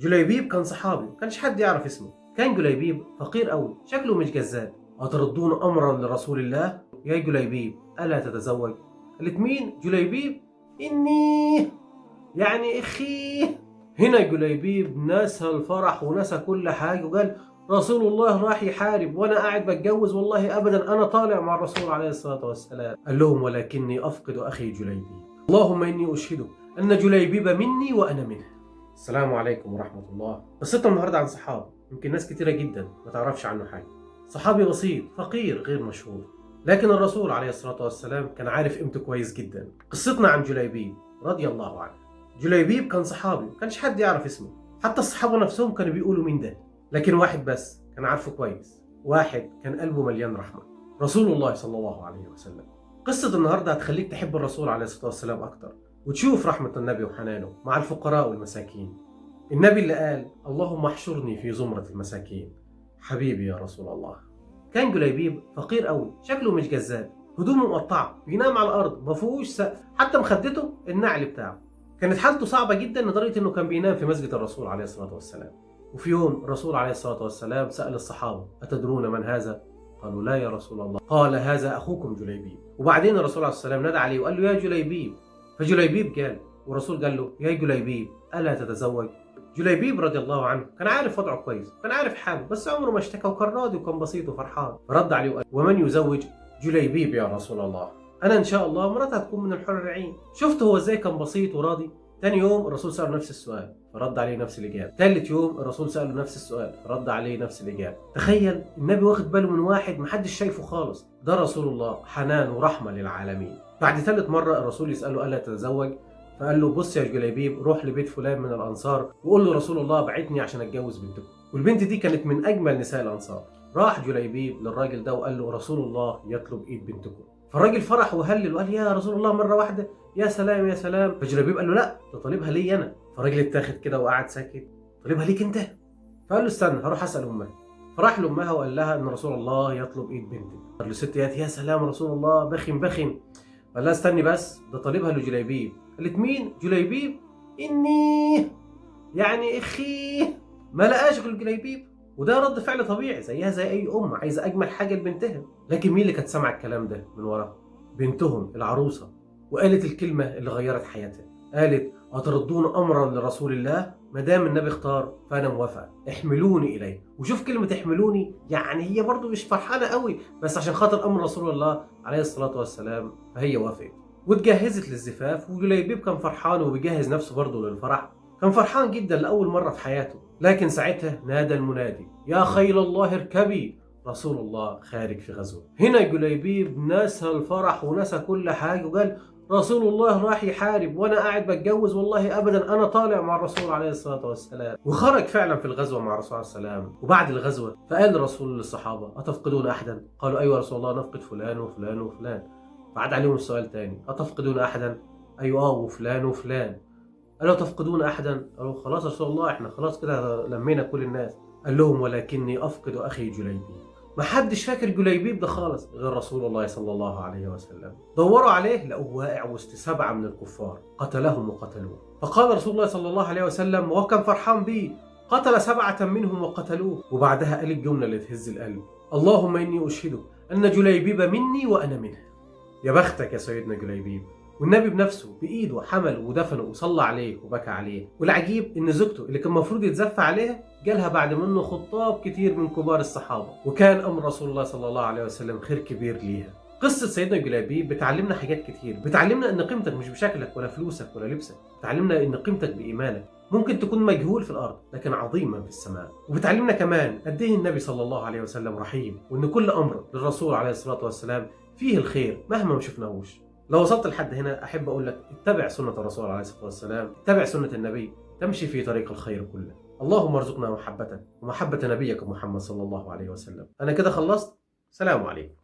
جليبيب كان صحابي، ما كانش حد يعرف اسمه. كان جليبيب فقير قوي، شكله مش جذاب. أتردون أمرا لرسول الله؟ يا جليبيب ألا تتزوج؟ قالت مين؟ جليبيب؟ إني يعني أخي. هنا جليبيب نسى الفرح ونسى كل حاجة وقال رسول الله راح يحارب وأنا قاعد بتجوز، والله أبدا أنا طالع مع الرسول عليه الصلاة والسلام. قال لهم ولكني أفقد أخي جليبيب، اللهم إني أشهدك أن جليبيب مني وأنا منه. السلام عليكم ورحمة الله. قصتنا النهاردة عن صحابي يمكن ناس كتيرة جدا ما تعرفش عنه حاجة. صحابي بسيط فقير غير مشهور، لكن الرسول عليه الصلاة والسلام كان عارف قيمته كويس جدا. قصتنا عن جليبيب رضي الله عنه. جليبيب كان صحابي، ما كانش حد يعرف اسمه، حتى الصحابة نفسهم كانوا بيقولوا مين ده، لكن واحد بس كان عارفه كويس، واحد كان قلبه مليان رحمة، رسول الله صلى الله عليه وسلم. قصة النهاردة هتخليك تحب الرسول عليه الصلاة والسلام أكتر، وتشوف رحمة النبي وحنانه مع الفقراء والمساكين. النبي اللي قال اللهم احشرني في زمرة المساكين، حبيبي يا رسول الله. كان جليبيب فقير قوي، شكله مش جذاب، هدومه مقطعة، بينام على الأرض، ما فيهوش سقف، حتى مخدته النعل بتاعه. كانت حالته صعبة جدا لدرجة إنه كان بينام في مسجد الرسول عليه الصلاة والسلام. وفي يوم الرسول عليه الصلاة والسلام سأل الصحابة أتدرون من هذا؟ قالوا لا يا رسول الله. قال هذا أخوكم جليبيب. وبعدين الرسول عليه الصلاة والسلام نادى عليه وقال له يا جليبيب، فجليبيب قال، والرسول قال له يا جليبيب ألا تتزوج؟ جليبيب رضي الله عنه كان عارف وضعه كويس، كان عارف حاله، بس عمره ما اشتكى وكان راضي وكان بسيط وفرحان. فرد عليه وقال ومن يزوج جليبيب يا رسول الله؟ أنا إن شاء الله مراتها هتكون من الحور العين. شفت هو إزاي كان بسيط وراضي؟ تاني يوم الرسول سأله نفس السؤال فرد عليه نفس الإجابة. تالت يوم الرسول سأله نفس السؤال فرد عليه نفس الإجابة. تخيل النبي واخد باله من واحد محدش شايفه خالص، ده رسول الله، حنان ورحمة للعالمين. بعد ثالث مرة الرسول يسأله ألا تتزوج؟ فقال له بص يا جليبيب، روح لبيت فلان من الأنصار وقول له رسول الله بعتني عشان أتجوز بنتكم. والبنت دي كانت من أجمل نساء الأنصار. راح جليبيب للراجل ده وقال له رسول الله يطلب إيد بنتكم. فالراجل فرح وهلل وقال يا رسول الله مرة واحدة، يا سلام يا سلام. فجليبيب قال له لا، ده طالبها لي أنا. فالراجل اتاخد كده وقعد ساكت، طالبها ليك أنت؟ فقال له استنى هروح أسأل أمها. فراح لأمها وقال لها إن رسول الله يطلب إيد بنتك. قال له ست يا سلام رسول الله، بخن بخن. قال لها استني بس، ده طالبها لجليبيب. قالت مين؟ جليبيب؟ إني يعني أخي. ما لقاش غير جليبيب، وده رد فعل طبيعي زيها زي أي أم عايزة أجمل حاجة لبنتها. لكن مين اللي كانت سامعة الكلام ده من وراها؟ بنتهم العروسة، وقالت الكلمة اللي غيرت حياتها. قالت أتردون أمرا لرسول الله؟ ما دام النبي اختار فأنا موافقة، احملوني إليه. وشوف كلمة احملوني، يعني هي برضو مش فرحانة قوي، بس عشان خاطر أمر رسول الله عليه الصلاة والسلام فهي وافقت واتجهزت للزفاف. وجليبيب كان فرحان وبيجهز نفسه برضه للفرح، كان فرحان جدا لأول مرة في حياته. لكن ساعتها نادى المنادي يا خيل الله اركبي، رسول الله خارج في غزوة. هنا جليبيب نسى الفرح ونسى كل حاجة وقال رسول الله راح يحارب وأنا قاعد بتجوز، والله أبدا أنا طالع مع الرسول عليه الصلاة والسلام. وخرج فعلا في الغزوة مع الرسول عليه السلام. وبعد الغزوة فقال الرسول للصحابة أتفقدون أحدا؟ قالوا أيوة رسول الله، نفقد فلان وفلان وفلان. فعاد عليهم السؤال تاني أتفقدون أحدا؟ أيوة وفلان وفلان. قالوا تفقدون أحدا؟ قالوا خلاص رسول الله احنا خلاص كده لمينا كل الناس. قال لهم ولكني أفقد أخي جليبيب. ما حدش فاكر جليبيب ده خالص غير رسول الله صلى الله عليه وسلم. دوروا عليه لقوه واقع وسط 7 من الكفار، قتلهم وقتلوه. فقال رسول الله صلى الله عليه وسلم وهو كان فرحان بيه قتل 7 منهم وقتلوه. وبعدها قال الجملة اللي تهز القلب اللهم إني أشهدك أن جليبيب مني وأنا منه. يا بختك يا سيدنا جليبيب. والنبي بنفسه بإيده حمل ودفنه وصلى عليه وبكى عليه. والعجيب إن زوجته اللي كان المفروض يتزف عليها جالها بعد منه خطاب كتير من كبار الصحابة، وكان أمر رسول الله صلى الله عليه وسلم خير كبير ليها. قصة سيدنا جليبيب بتعلمنا حاجات كتير، بتعلمنا إن قيمتك مش بشكلك ولا فلوسك ولا لبسك، بتعلمنا إن قيمتك بإيمانك، ممكن تكون مجهول في الأرض لكن عظيما في السماء. وبتعلمنا كمان قد إيه النبي صلى الله عليه وسلم رحيم، وإن كل أمر للرسول عليه الصلاة والسلام فيه الخير مهما ما شفناهوش. لو وصلت لحد هنا أحب أقول لك اتبع سنة الرسول عليه الصلاة والسلام، اتبع سنة النبي، تمشي في طريق الخير كله. اللهم ارزقنا محبتك ومحبة نبيك محمد صلى الله عليه وسلم. أنا كده خلصت، سلام عليكم.